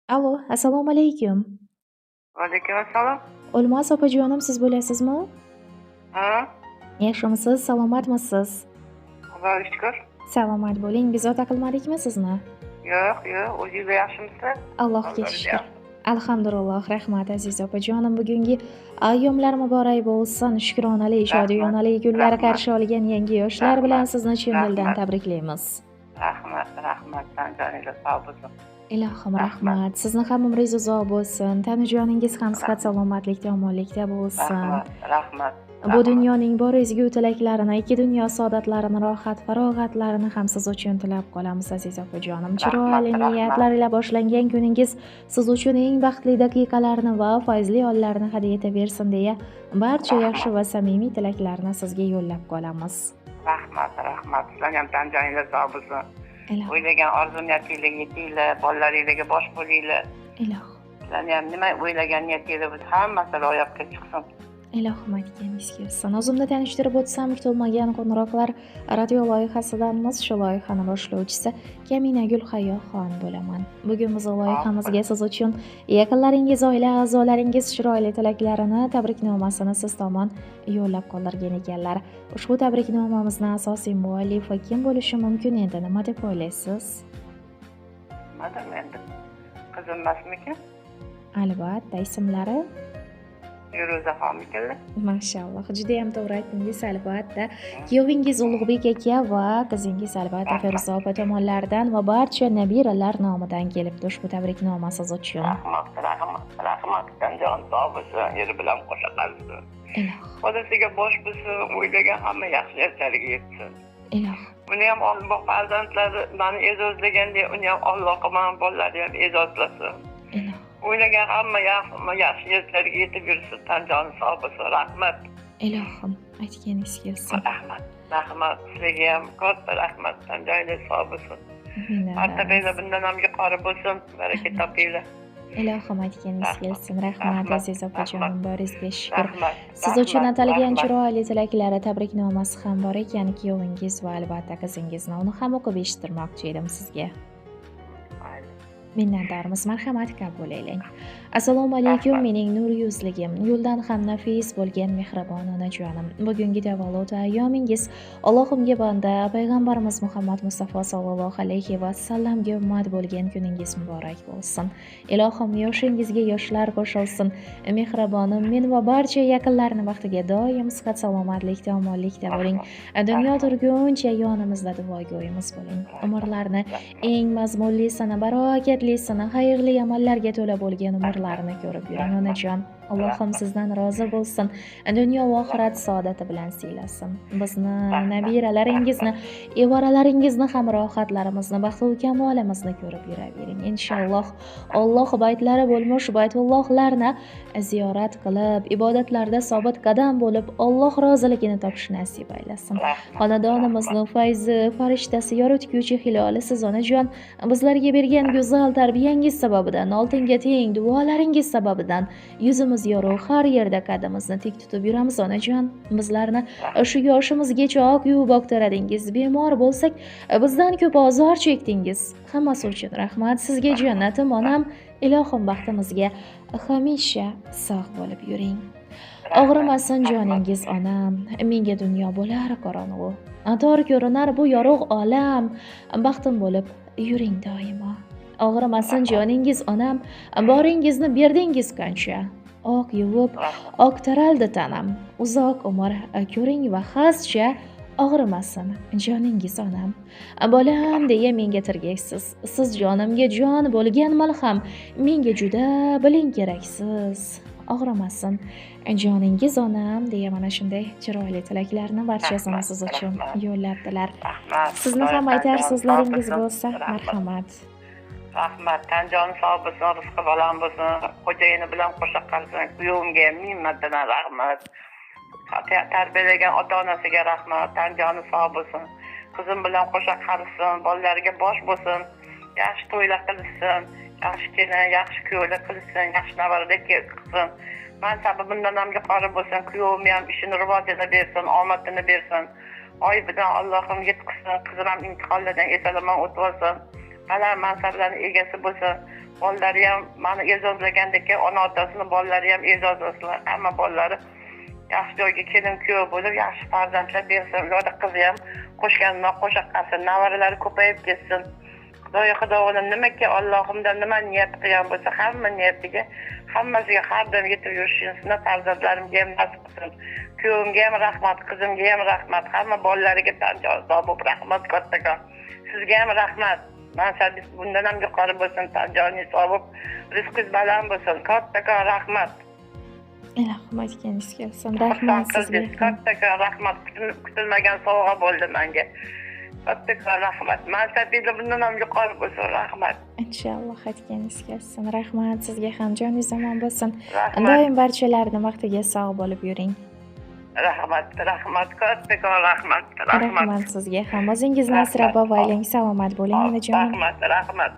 Alo, assalomu alaykum. Vaalaykum assalom. O'lmas opajonim, siz bo'lasizmi? Ha? Yaxshimisiz, salomatmisiz? Xudoga shukur. Salomat bo'ling. Bezovta qilmadikmi sizni? Yo'q, yo'q, o'zingiz yaxshimisiz? Allohga shukur. Alhamdulillah, rahmat aziz opajonim. Bugungi ayyomlar muborak bo'lsin. Shukronali, shodiyonali kunlar qarshi olgan yangi yoshlar bilan sizni chin dildan tabriklaymiz. Rahmat, rahmat. Joningiz sog' bo'lsin. Ilohim, rahmat. Sizni ham umringiz uzoq bo'lsin. Tani joningiz ham sihat salomatlikda, omonlikda bo'lsin. Rahmat, rahmat. Bu dunyoning bor ezgu tilaklarini, ikki dunyo saodatlarini, rohat, farog'atlarini ham siz uchun tilab qolamiz, aziz opajonim. Chiroyli niyatlar ila boshlangan kuningiz siz uchun eng baxtli daqiqalarni va fayzli onlarni hadya etaversin deya barcha yaxshi va samimiy tilaklarni sizga yo'llab qolamiz. Rahmat, rahmat. Sizlarning ham tan joningiz sog' bo'lsin. O'ylagan orzu niyatinglarga yetinglar, bolalaringlarga bosh bo'linglar. Ilohim. Sizlarni ham nima o'ylagan niyatinglar bo'lsa, hammasi ro'yobga chiqsin. Ilohim, aytganingiz kelsin. O'zimni tanishtirib o'tsam, kutilmagan qo'ng'iroqlar radio loyihasidanmiz. Shu loyihani boshlovchisi Kaminagul Hayoxon bo'laman. Bugun biz loyihamizga siz uchun yaqinlaringiz, oila a'zolaringiz chiroyli tilaklarini, tabriknomasini siz tomon yo'llab qoldirgan ekanlar. Ushbu tabriknomamizni asosiy muallifi kim bo'lishi mumkin endi, nima deb o'ylaysiz? Nima deyman endi? Qizim emasmikan? Albatta, ismlari? Feruzaxonmikanlar? Mashalloh, juda ham to'g'ri aytdingiz, albatta. Kuyovingiz Ulug'bek aka va qizingiz albatta Feruza opa tomonlaridan va barcha nabiralar nomidan kelibdi ushbu tabriknoma siz uchun. Rahmat, rahmat, rahmat. Jon sog' bo'lsin, eri bilan qo'sha qalsin. Ilohim. Bolasiga bosh bo'lsin, o'ylagan hamma yaxshi narsalarga yetsin. Ilohim. Uni ham Alloh farzandlari meni e'zozlagandek, uni ham Alloh mani bolalari ham e'zozlasin. Ilohim. O'ylagan hamma yaxshi niyatlarga yetib yursin, tan joni sog' bo'lsin. Rahmat. Ilohim, aytganingiz kelsin. Rahmat, rahmat. Sizlarga ham katta rahmat. Tan joningiz sog' bo'lsin. Martabanglar bundan ham yuqori bo'lsin. Baraka topinglar. Ilohim, aytganingiz kelsin. Rahmat, aziz opajonim, boringizga shukur. Siz uchun atalgan chiroyli tilaklari, tabriknomasi ham bor ekan kuyovingiz va albatta qizingizni. Uni ham o'qib eshittirmoqchi edim sizga. Minnatdormiz, marhamat, qabul aylang. Assalomu alaykum, mening nur yuzligim, yo'ldan ham nafis bo'lgan mehribon onajonim. Bugungi tavallud ayyomingiz Allohimga banda, payg'ambarimiz Muhammad Mustafa sallallohu alayhi va sallamga ummat bo'lgan kuningiz muborak bo'lsin. Ilohim yoshingizga yoshlar qo'shilsin. Mehribonim, men va barcha yaqinlarni baxtiga doim sihat salomatlikda, omonlikda bo'ling. Dunyo turguncha yonimizda duogo'yimiz bo'ling. Umrlarni eng mazmunlisini, barakatlisini, xayrli amallarga to'la bo'lgan umrlarni ko'rib yuring onajon. Allohim sizdan rozi bo'lsin. Dunyo va oxirat saodati bilan siylasin. Bizni, nabiralaringizni, evaralaringizni ham rohatlarimizni, baxtu kamolimizni ko'rib yuravering. Inshaalloh Alloh baytlari bo'lmish baytullohlarni ziyorat qilib, ibodatlarda sobit qadam bo'lib, Alloh roziligini topish nasib aylasin. Xonadonimizni fayzi, farishtasi, yoritguvchi hiloli siz onajon, bizlarga bergan go'zal tarbiyangiz sababidan, oltinga teng duolaringiz sababidan yuzimiz yorug', har yerda qadimizni tik tutib yuramiz onajon. Bizlarni shu yoshimizgacha oq yuvib oqtaradingiz. Bemor bo'lsak, bizdan ko'p ozor chekdingiz. Hammasi uchun rahmat sizga jannatim onam. Ilohim baxtimizga hamisha sog' bo'lib yuring. Og'rimasin joningiz onam. Menga dunyo bo'lar qorong'u. Tor ko'rinar bu yorug' olam. Baxtim bo'lib yuring doimo. Og'rimasin joningiz onam. Boringizni berdingiz qancha. Oq yuvib, oq taraldi tanam. Uzoq umr ko'ring va xascha og'rimasin joningiz onam. Bolam deya menga tirgaksiz. Siz jonimga jon bo'lgan malham. Menga juda biling keraksiz. Og'rimasin joningiz onam deya mana shunday chiroyli tilaklarni barchasini siz uchun yo'llabdilar. Sizni ham aytar so'zlaringiz bo'lsa, marhamat. Rahmat, tan joni sog' bo'lsin, rizqi baland bo'lsin, xo'jayini bilan qo'sha qalsin, kuyovimga ham ming martadan rahmat. Tarbiyalagan ota-onasiga rahmat, tan joni sog' bo'lsin. Qizim bilan qo'sha qarisin, bolalariga bosh bo'lsin, yaxshi to'ylar qilsin, yaxshi kelin, yaxshi kuyovlar qilsin, yaxshi nevaralar qilsin. Mansabi bundan ham yuqori bo'lsin, kuyovim ham ishini rivojini bersin, omadini bersin. Oy bilan Allohim yetqizsin, qizim ham imtihonlardan eson-omon o'tib olsin. Baland mansablarni egasi bo'lsin. Bolalari ham mani e'zozlagandek ona otasini bolalari ham e'zozlasin. Hamma bolalari yaxshi joyga kelin kuyov bo'lib, yaxshi farzandlar bersin. Ularda qizi ham qo'shganidan qo'sha qilsin, nevaralari ko'payib ketsin. Xudoyo, Xudovondim, nimaki Allohimdan nima niyat qilgan bo'lsa, hamma niyatiga, hammasiga har doim yetib yurishini farzandlarimga ham nasib qilsin. Kuyovimga ham rahmat, qizimga ham rahmat, hamma bolalariga tan jon sog' bo'lib rahmat kattakon. Sizga ham rahmat. Mansabingiz bundan ham yuqori bo'lsin, tan joningiz sog' bo'lib, rizqingiz baland bo'lsin. Kattakon rahmat. Ilohim, aytganingiz kelsin. Rahmat Xursand sizga qildingiz. ham. Kattakon rahmat. Kutilmagan sovg'a bo'ldi menga. Kattakon rahmat. Mansabingiz bundan ham yuqori bo'lsin. Rahmat. Inshaalloh, aytganingiz kelsin. Rahmat sizga ham, joningiz omon bo'lsin. Rahmat. Doim barchalarni baxtiga sog' bo'lib yuring. Rahmat, rahmat, kattakon rahmat, rahmat. Rahmat sizga ham. O'zingizni Rahmat. asrab avaylang, salomat bo'ling, onajonim. Rahmat, rahmat.